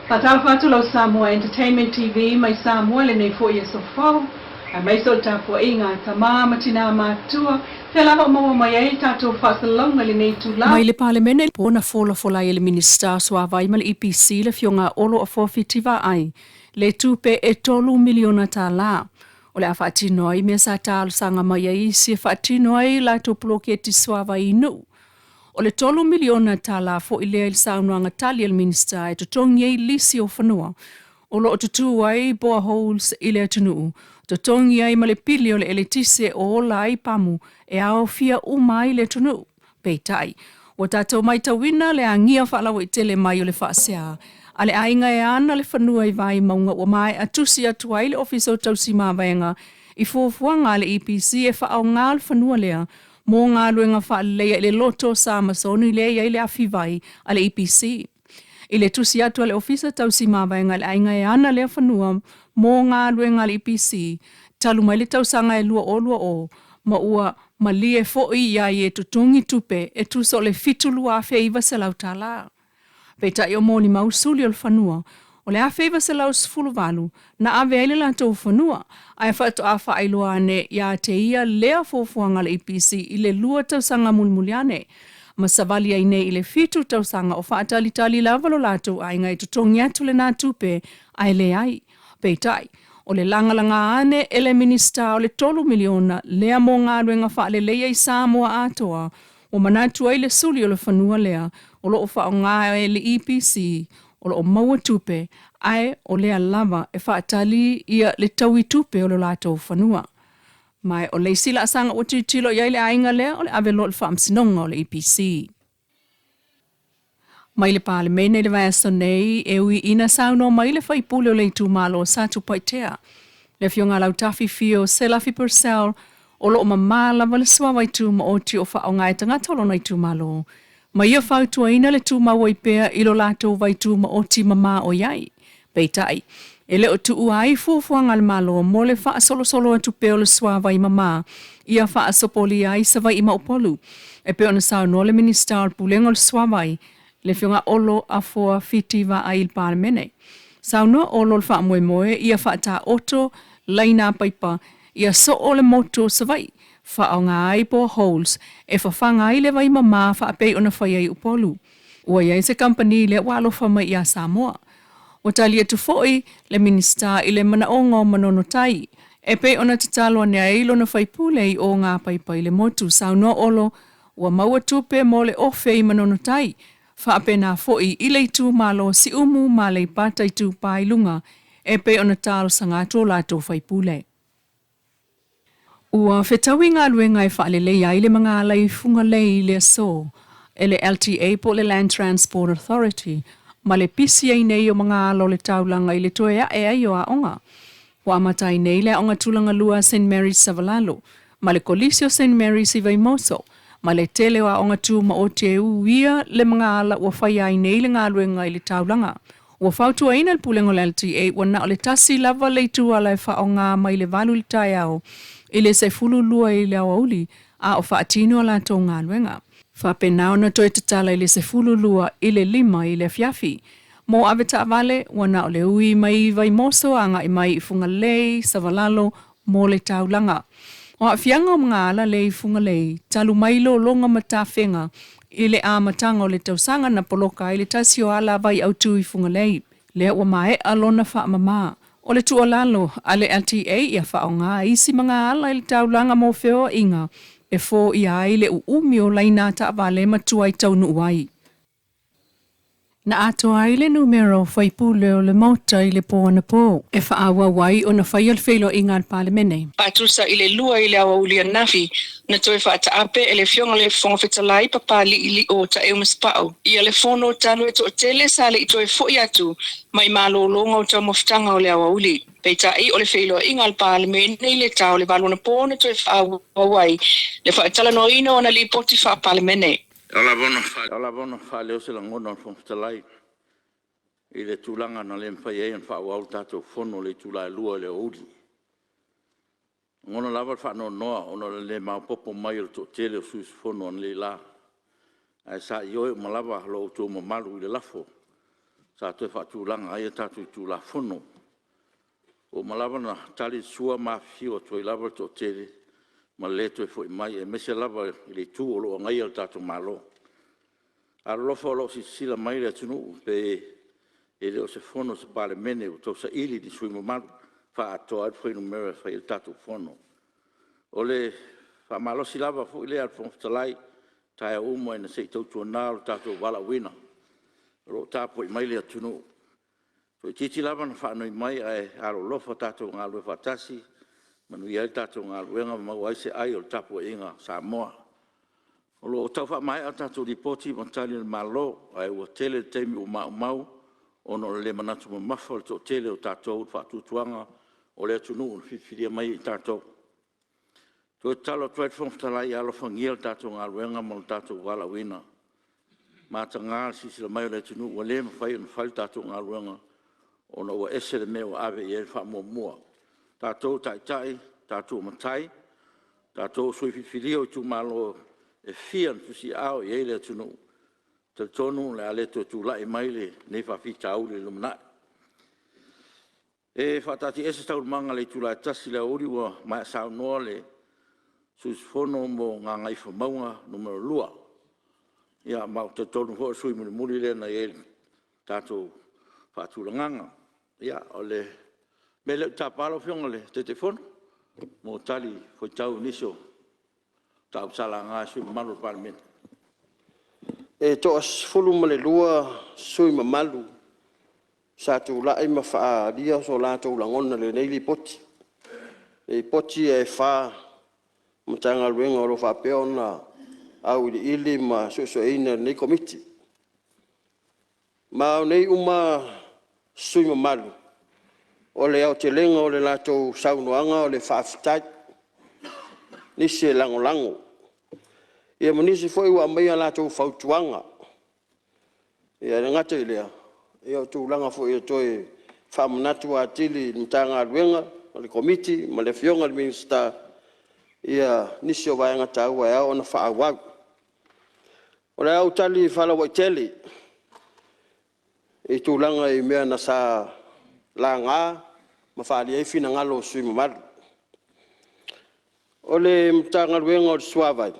Faatalofa atu lau Samoa Entertainment TV mai Samoa i lenei foi aso fou, aemaise o le tapuaiga a tama ma tina matutua, fea lava o maua mai ai le tatou faasalalauga i lenei itula. Mai le Palemene po na folafola ai e le Minisita o Suavai ma le EPC le Afioga Olo Afoa Fitivaai le tupe e $3 miliona o le a faatino ai mea sa talosaga mai ai isi e faatino ai latou poloketi suavai i Nuu. O le $3 miliona foi lea i le saunoaga tali a le Minisita e totogi ai lisi o fanua o lo o tutū ai boreholes i le atunuu, totogi ai ma le pili o le eletise o ola ai pamu e aofia uma ai le atunuu. Peitai, ua tatou matauina le agia faalauaitele mai o le faasea a le aiga e ana le fanua i Vaimauga ua maea tusi atu ai le Ofisa o Tausi Mavaega i fuafuaga a le EPC e faaaoga le fanua lea mo galuega faaleleia i le loto Samasoni lea e i ai le afi vai a le EPC. I le tusi atu a le Ofisa Tausi Mavaega i le aiga e ana lea fanua mo galuega a le EPC talu mai le tausaga e 2020 ma ua malie foi i ai e totogi tupe e tusa o le $72,900. Peitai o molimau suli o le fanua, o le 1918 na ave ai le latou fanua, ae faatoa faailoa ane ia te ia lea fuafuaga a le EPC i le 2 tausaga mulimuli ane ma savali ai nei i le 7 tausaga o faatalitali lava lo latou aiga e totogi atu lena tupe ae leai. Peitai, o le lagalaga ane e le Minisita o le 3 miliona lea mo galuega faaleleia i Samoa atoa, ua manatu ai le suli o le fanua lea o lo o faaaoga e le EPC o lo o maua tupe, ae o lea lava e faatali ia le taui tupe o lo latou fanua. Ma o le isi laasaga ua tilotilo i ai le aiga lea o le ave loa i le faamasinoga o le EPC. Mai le Palemene i le vaiaso nei e ui ina saunoa mai le faipule o le itumalo Satupaitea, le afioga Lautafi Fio Selafi Purcell, o lo o mamā lava le suavai tumaoti o faaaoga e tagata o lona itumalo, ma ia fautuaina le tumau ai pea i lo latou vai tumaoti mamā o i ai. Peitai, e le o tuua ai fuafuaga a le Malo mo le faasolosolo atu pea o le suavai mamā ia faasopolia ai Savaii ma Upolu. E pei ona saunoa le Minisita o le Pulega o le Suavai, le afioga Olo Afoa Fiti Vaai i le Palemene. Saunoa Olo le faamoemoe ia faataoto laina paipa ia soo le motu o Savaii, faaaoga ai boreholes e fafaga ai le vai mamā faapei ona fai ai Upolu. Ua i ai se kamupani lea ua alofa mai ia Samoa. Ua tali atu foi le Minisita i le manaoga o Manono Tai e pei ona tatalo ane ai lona faipule i o ngā paipa i le motu. Saunoa Olo ua maua tupe mo le ofe i Manono Tai, faapena foi i le itumalo Siumu ma Aleipata Itupa i Luga e pei ona talosaga atu o latou faipule. Ua fetaui galuega e faaleleia ai le magaala i Fugalei i le aso e le LTA po o le Land Transport Authority ma le pisi ai nei o magaala o le taulaga i le toe ae ai o aoga. Ua amata ai nei le aoga tulaga lua St Mary's Savalalo ma le Kolisi o St Mary's i Vaimoso ma le tele o aoga tumaoti e uia le magaala ua faia ai nei le galuega i le taulaga. Ua fautuaina le pulega o le LTA ua na o le tasi lava le itu ala e faaaoga mai le 8 i le taeao i le 12 i le aoauli a o faatino a latou galuega. Faapena ona toe tatala i le 12 i le 5 i le afiafi. Mo avetaavale, ua na o le ui mai i Vaimoso agai mai i Fugalei, Savalalo mo le taulaga. O aafiaga o magaala le i Fugalei, talu mai lologa ma tafega i le amataga o le tausaga na poloka ai le tasi o alavai autū i Fugalei. Lea ua maea lona faamamā. O le tuualalo a le LTA ia faaaoga isi magaala i le taulaga mo feoaiga e foia ai le uumi o laina taavale ma tuai taunuu ai. Na atoa ai le numera o faipule o le Maota i le po anapo e faaauau ai ona faia le feiloaiga a le Palemene. Faatusa i le 2 i le aoauli ananafi na toe faataape e le Afioga i le Fofoga Fetalai Papali'ili'o Taeu Masepa'u ia le fono talu e to'atele sa le'i toe fo'i atu mai malologa o taumafataga o le aoauli. Peitai o le feiloaiga a le Palemene i le ta o le 8 anapo na toe faaauau ai le faatalanoaina o ana Lipoti Faa-Palemene. E ao lava ona faaleo se lagona o le Fofoga Fetalai i le tulaga na le mafai ai ona faaauau le tatou Fono i le itula e 2:00 i le aoauli. E lagona lava le faanoanoa ona o le le maopoopo mai o le toatele o sui usufono analeila, ae sa ioe uma lava lo outou mamalu i le lafo. sa toe faatulaga ai a tatou itula Fono. Ua uma lava ona tali le sua ma afifio atu ai lava le toatele ma le le toe foi mai, aemaise lava i le Itu o lo o agaia le tatou Malo. Alolofa o lo o silasila mai le atunuu pe e le o se fono a se Palemene ua tausaili ni sui usufono mamalu e faaatoa ai le fuainumera e fai ai le tatou fono. O le faamalosi lava foi lea a le Fofoga Fetalai i taeao uma ina se i tautuana lo tatou valaauina o lo o tapuai mai le atunuu. Toeitiiti lava na faanoi mai ae alolofa tatou galulue faatasi e manuia ai le tatou galuega ma maua ai se ai o le tapuaiga a Samoa. O lo o tau faamaea a tatou Lipoti ma Tali a le Malo ae ua tele le taimi ua maumau ona o le le manatu mamafa o le toatele o tatou i le faatuatuaga o le atunuu na filifilia mai ai i tatou. E toe tatalo atu ai le Fofoga Fetalai, ia alofagia le tatou galuega ma lo tatou valaauina. E mataga le silasila mai o le atunuu ua le mafai ona fai le tatou galuega ona ua ese le mea ua ave i ai le faamuamua. O tatou o taitai, o tatou o matai, o tatou o sui usufono filifilia o itumalo e fia na tusiaao i ai le atunuu. E talitonu o le a le toe tulai mai lenei faafitauli i le lumanai. E faataatiaese Taualumaga i le itula e 1:00 i le aoauli ua maea saunoa le sui usufono mo Gagaifomauga 2. Ma ou te talitonu foi o le sui usufono mulimuli lea na i ai i le tatou faatulagaga. Ia, o le mea lea ou te tapa lau Afioga i le Taitaifono mo talifuaitau i nisi o mataupu sa laga e sui usufono mamalu o le Palemene. E toa-12 sui usufono mamalu sa tulai ma faaalia so latou lagona i lenei Lipoti. O Lipoti ia e fa o Matagaluega o lo o faapea ona auiliili ma suesueina e lenei Komiti. Ma o nei uma sui usufono mamalu, o le aotelega o le latou saunoaga o le faafetai, nisi e lagolago, ia ma nisi foi ua aumai a latou fautuaga. E le gata i lea, o tulaga foi e toe faamanatu atili i le Matagaluega ma le Komiti ma le Afioga i le Minisita nisi o vaega taua e ao ona faaauau. O le a ou tali faalauaitele i tulaga i mea sa laga ma faaalia ai finagalo o sui usufono mamalu. O le Matagaluega o le Suavai,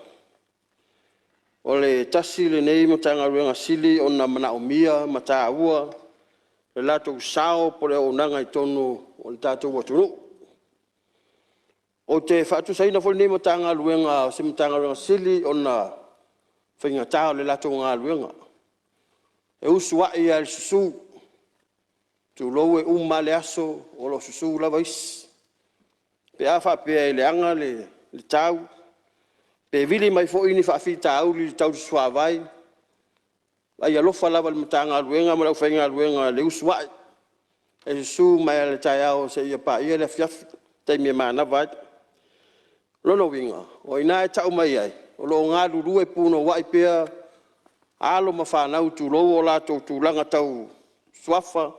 o le tasi lenei Matagaluega e sili ona manaomia ma taua le latou sao po o le auaunaga i totonu o le tatou atunuu. Ou te faatusaina foi lenei Matagaluega o se Matagaluega sili ona faigata o le latou galuega. E usu a'i lava i le susu, tulou e uma lava le aso o lo o susu lava isi, pe a faapea e leaga le tau pe vili mai foi ni faafitauli tau le suavai, vaai alofa lava i le Matagaluega ma le aufaigaluega i le usu a'i, e susu mai lava i le taeao seia paia le afiafi i le taimi e manava ai. O lona uiga o i ina e tau mai ai o lo o galulue punouai pea alo ma fanau tulou o latou tulaga tau suafa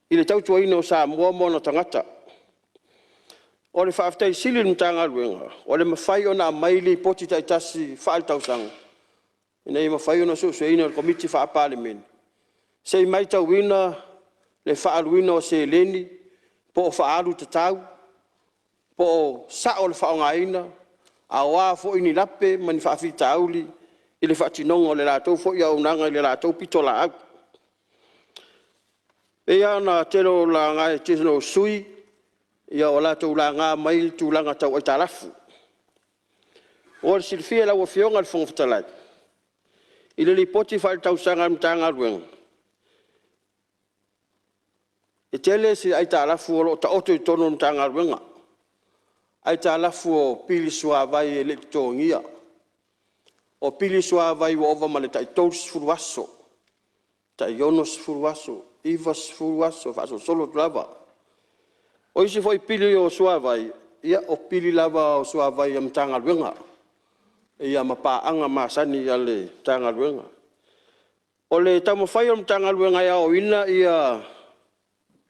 i le tautuaina o Samoa ma ona tagata. O le faafetai sili i le Matagaluega o le mafai ona aumai Lipoti taitasi faaletausaga ina ia mafai ona suesueina e le Komiti Faa-Palemene se i matauina le faaaluina o seleni po o faaalu tatau po o sao le faaaogaina a o a foi ni lape ma ni faafitauli i le faatinoga o le latou foi auaunaga i le latou pitolaau. E pei lava ona tele o laga e le tele o sui usufono ua latou laga mai tulaga tau aitalafu. Mo le silafia e lau Afioga i le Fofoga Fetalai i le Lipoti Faaletausaga a le Matagaluega, e tele se aitalafu o lo o taoto i totonu o le Matagaluega, aitalafu o pili suavai e le i totogia, o pili suavai ua ova ma le tai 30 aso, tai 60 aso, 90 aso e faasolosolo atu lava. O isi foi pili o suavai, o pili lava o suavai a Matagaluega ma paaga masani a le Matagaluega. O le taumafai o le Matagaluega e aoaoina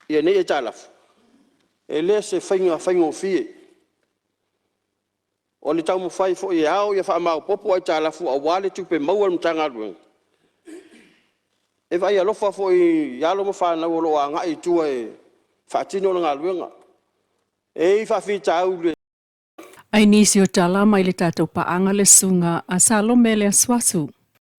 nei aitalafu, e le o se faiga faigofie. O le taumafai foi e ao ia faamaopoopo aitalafu aua le tupe maua a le Matagaluega. E vaai alofa foi i alo ma fanau o lo o agai i tua e faatino le galuega. E i ai faafitauli. Ai nisi o tala mai le tatou paaga le susuga a Salome Leasuasu.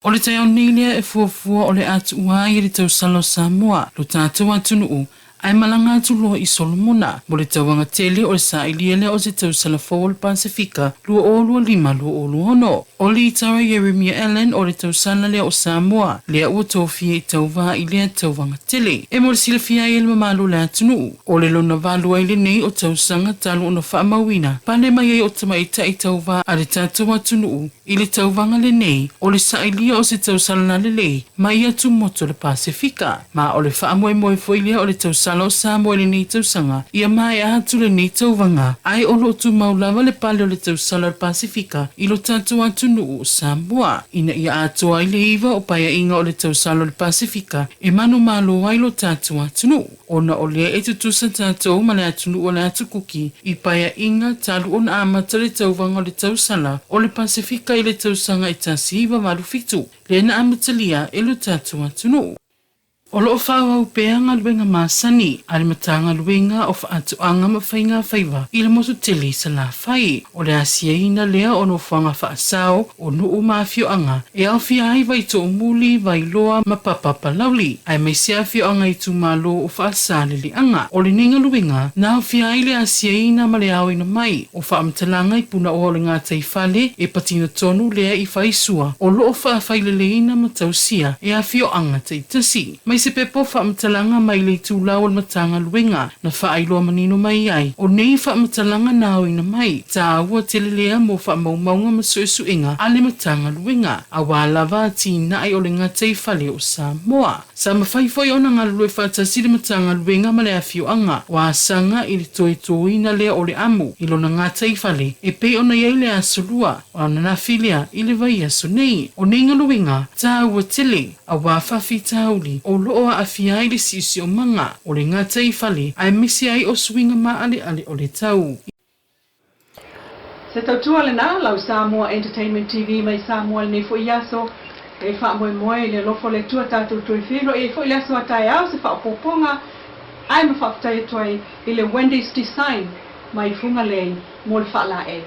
O le taeao nei lea e fuafua o le a tuua ai e le tausala o Samoa lo tatou atunuu ae malaga atu loa i Solomona mo le tauaga tele o le sailia lea o se tausala fou o le Pasefika 2025-2026. O Litara Ieremia Allan o le tausala lea o Samoa lea ua tofia i tauva i lea tauvaga tele. E mo le silafia ai e le mamalu o le atunuu, o le lona valu ai lenei o tausaga talu ona faamauina pale mai ai o tamaitai tauva a le tatou atunuu I le tauvaga lenei, o le sailia o se tausala lelei mai ia tumotu o le Pasefika. Ma o le faamoemoe foi lea o le tausala o Samoa i lenei tausaga ia maea atu lenei tauvaga, ae o lo o tumau lava le pale o le tausala o le Pasefika i lo tatou atunuu o Samoa, ina ia atoa ai le iva o paeaiga o le tausala o le Pasefika e manumalo ai lo tatou atunuu. Ona o lea e tutusa tatou ma le atunuu o le Atu Kuki i paeaiga talu ona amata le tauvaga o le tausala o le Pasefika i le tausaga e 1987, lea na amatalia e lo tatou atunuu. O lo o faaauau pea galuega masani a le Matagaluega o Faatoaga ma Faigafaiva i le motu tele i Salafai. O le asiaina lea o nofoaga faasao o nuu ma afioaga e aofia ai Vaitoomuli, Vailoa ma Papapalauli, aemaise afioaga itumalo o Faasaleleaga. O lenei galuega na aofia ai le asiaina ma le aoina mai o faamatalaga i punaoa o le gataifale e patino tonu lea i faisua o lo o faafaileleina ma tausia e afioaga taitasi. Mai se pepa o faamatalaga mai le itulau o le Matagaluega na faailoa manino mai ai, o nei faamatalaga na aoina mai, taua tele lea mo faamaumauga ma suesuega a le Matagaluega, aua lava atinae o le gataifale o Samoa. Sa mafai foi ona galulue faatasi le Matagaluega ma le afioaga o Asaga i le toe toina lea o le amu i lona gataifale e pei ona i ai le Aso Lua o ananafi lea i le vaiaso nei. O nei galuega taua tele aua faafitauli o lo o aafia ai le siosiomaga o le gataifale aemaise ai o suiga maaleale o le tau. Se tautua lena, lau Samoa Entertainment TV mai Samoa i lenei foi aso. E faamoemoe i le alofa o le Atua tatou toe feiloai ai foi i le aso a taeao se faaopoopoga ae ma faafetai atu ai i le Wendy's Design mai Fugalei mo le faalaei.